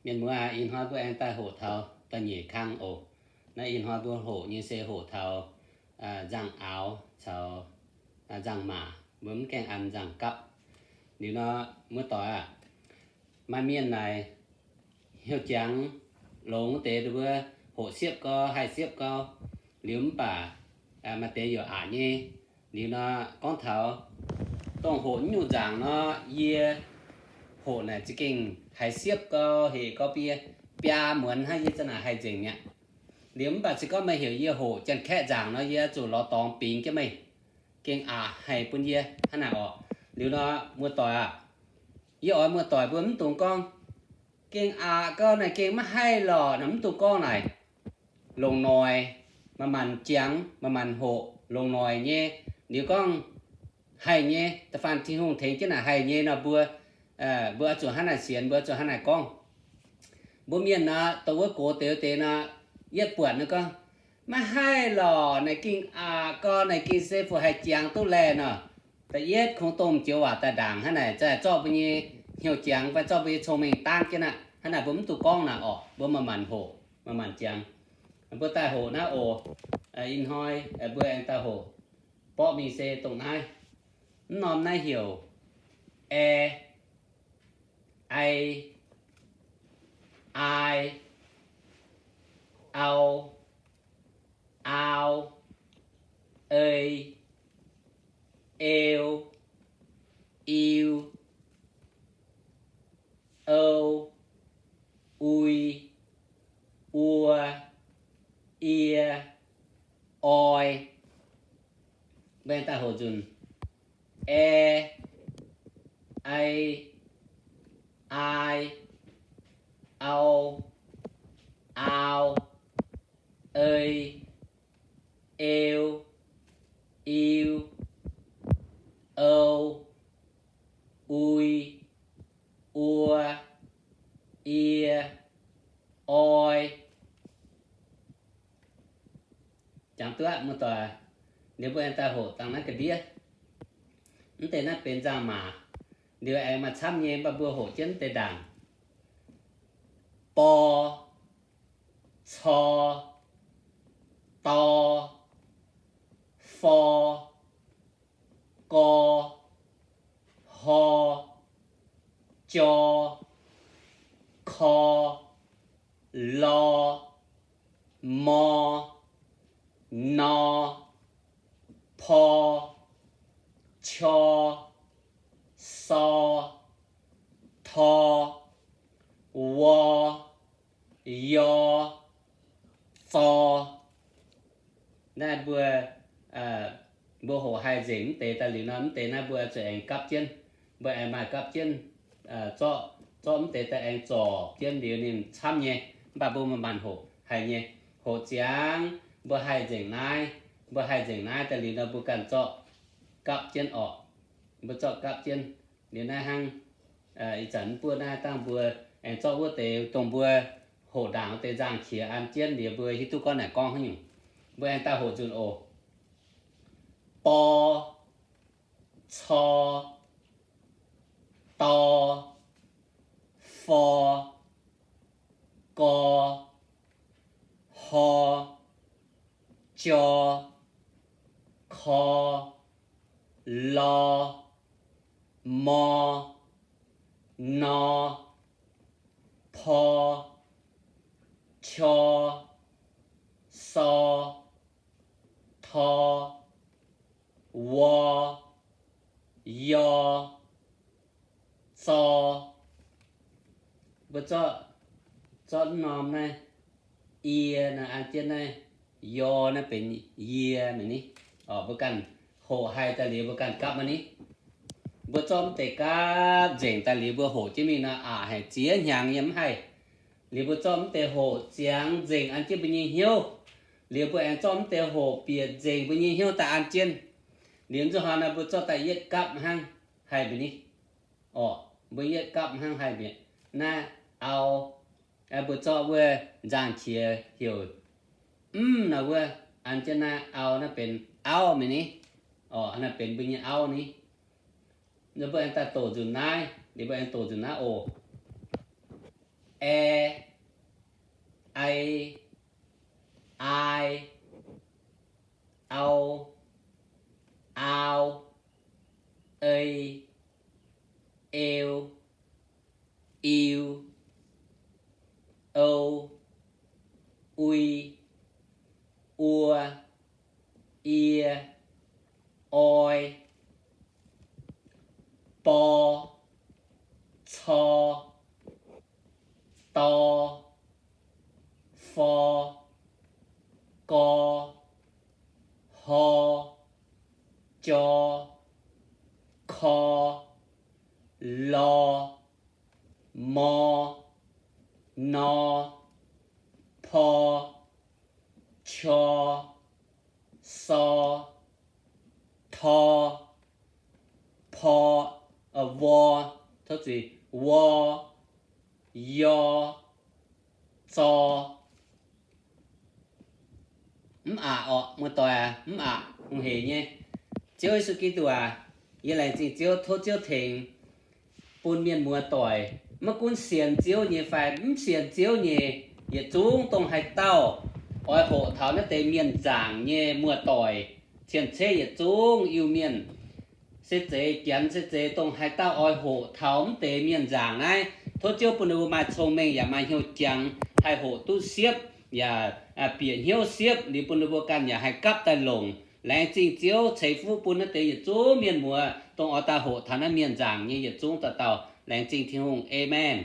Mienh muoz aac, ih hnoi mbuo aengx daaih hoqc taux da'nyeic kang oc. Naaiv ih hnoi mbuo hoqc nyei se hoqc taux nzangc-aaux caux nzangc-maac. Mbuo mv gaengh an nzangc-gapv. Liuz nor, muoz-doic aah, maaih mienh naaic hnyouv jangx longx deix, mbuo hoqc siepv gau, haih siepv gau, liuz mv baac maaih deix youc aqc nyei. Liuz nor, gorngv taux dongh hoqc nyungc nzangc nor, yie hoqc naaic za'gengh haiz siepv gau, hec gau, biaa biaa muonz hnangv, yie za'naaic haih nzengc mi'aqv. Liuz mv baac se gorngv meih heuc yie hoqc Janx-Kaeqv nzangc nor, yie zuqc lorz dorngx bingx jienv meih, gengh aqc haic bun yie hnangv naaic orqc. Liuz nor, muoz-doic aah, yie oix muoz-doic mbuo mv dungx gorngv, gengh aqc gau naaic, gengh maiv haih lorqc naaic, mv dungx gorngv naaic. Longc noic, manc-manc jangx, manc-manc hoqc, longc noic nyei. Liuz gorngv haih nyei, da'faanh Tin-Hungh tengx jienv naaic haih nyei nor, mbuo, mbuo oix zuqc hnangv naaic sienx, mbuo oix zuqc hnangv naaic gorngv. Mbuo mienh nor, dongh wuov gox deix deix nor, yietv buatc nor gorngv, maiv haih lorqc, naaic gengh aqc gau, naaic gengh se fu haih jangx duqv laeh nor. Da'yietv kungx dongh joux waac daaih ndaangc hnangv naaic, za'gengh zorqv mbuo nyei hnyouv jangx fai zorqv mbuo nyei cong-mengh dangv jienv aqv. Hnangv naaic mbuo mv dungx gorngv naaic orqc, mbuo manc-manc hoqc, manc-manc jangx. Mbuo daaih hoqc naaiv oc. Ih hnoi mbuo aengx daaih hoqc. Borqv mingh se dongh naaiv. Mv norm naaiv heuc ae, ai, aai, au, aau, ei, eu, iu, ou, ui, uo, ie, oi. Mbuo aengx daaih hoqc nzunc. Ae, ai, aai, au, aau, ei, eu, iu, ou, ui, uo, ie, oi. Jangx duqv muoz-doic, liuz mbuo aengx daaih hoqc dangh naaiv ga'ndiev. Mv deix naaiv benx nzangc-maac, liuz aengx maaih camv nyei, mv baac mbuo hoqc jienv mv deix ndaangc. Bor, cor, dor, for, gor, hor, jor, kor, lor, mor, nor, por, cor, sor, tor, wor, yor, zor. Naaiv mbuo, mbuo hoqc haih nzengc mv deix daaih liuz nor, mv deix naaiv mbuo zuqc aengx gapv jienv. Mbuo aengx maaih gapv jienv, zorqv, zorqv mv deix daaih aengx zorc jienv liuz ninh camv nyei, mv baac mbuo manc-manc hoqc haih nyei. Hoqc ziangx mbuo haih nzengc naaiv, mbuo haih nzengc naaiv daaih liuz nor, mbuo ganh zorqv gapv jienv orqc. Mbuo zorqv gapv jienv. Liuz naaiv hnangv, ih zanc mv buov naaiv dangh mbuo aengx zorqv wuov deix dongh mbuo hoqc ndaangc wuov deix nzangc-qiex an jienv liuz mbuo hiuv duqv gorngv naaic gorngv haaix nyungc. Mbuo aengx daaih hoqc nzunc oc. Bor, cor, dor, for, gor, hor, jor, kor, lor, mor, nor, por, cor, sor, tor, wor, yor, zor. Mbuo zorqv, zorqv norm naaiv, ie naaiv an jienv naaiv, yor naaiv benx yie mingh ni. Mbuo ganh hoqc haih daaih liuz mbuo ganh gapv maah ni. Mbuo zorqv mv deix gapv nzengc daaih liuz mbuo hoqc jienv mingh nor, aqc haic ziex hnyangx yiem mv haih. Liuz mbuo zorqv mv deix hoqc ziangx nzengc an jienv mbuo nyei hnyouv. Liuz mbuo aengx zorqv mv deix hoqc bieqc nzengc mbuo nyei hnyouv daaih an jienv. Liuz nzunc hnoi nor mbuo zorqv daaih yietv gapv hnangv haih mingh ni. Orqc, mbuo yietv gapv hnangv haih mingh. Naaiv au, mbuo zorqv wuov nzangc-qiex heuc mv nor wuov, an jienv naaiv au naaiv benx auv mingh ni. Orqc, naaiv benx mbuo nyei auv ni. Mbuo aengx daaih doqc nzunc naaiv, liuz mbuo aengx doqc nzunc naaiv oc. ae, ai, ai, au, aau, ei, eu, iu, ou, ui, ua, ie, oi, bor, cor, dor, for, gor, hor, jor, kor, lor, mor, nor, por, cor, sor, tor, por, vor, tov zuiz, wor, yor, zor. Mv aqc orqc, muoz-doic aac, mv aqc, hungh heic nyei. Ziouv Yesu Giduc aac, yie laengz zingh Ziouv, tov Ziouv tengx bun mienh muoz-doic, maiv gunv sienx Ziouv nyei fai mv sienx Ziouv nyei, yietc zungv dongh haaix dauh oix hoqc taux naaiv deix mienh nzaangc nyei muoz-doic, cien-ceqv yietc zungv Iu-Mienh, se zeiz Janx se zeiz, dongh haaix dauh oix hoqc taux mv deix mienh nzaangc naaiv, tov Ziouv bun ninh mbuo maaih cong-mengh yaac maaih hnyouv jangx haih hoqc duqv siepv, yaac bieqc hnyouv siepv liuz bun ninh mbuo ganh yaac haih gapv daaih longc. Laengz zingh Ziouv ceix fuqv bun naaiv deix yietc zungv mienh muoz dongh oix daaih hoqc taux naaiv mienh nzaangc nyei yietc zungv dauh dauh. Laengz zingh Tin-Hungh. Aamen.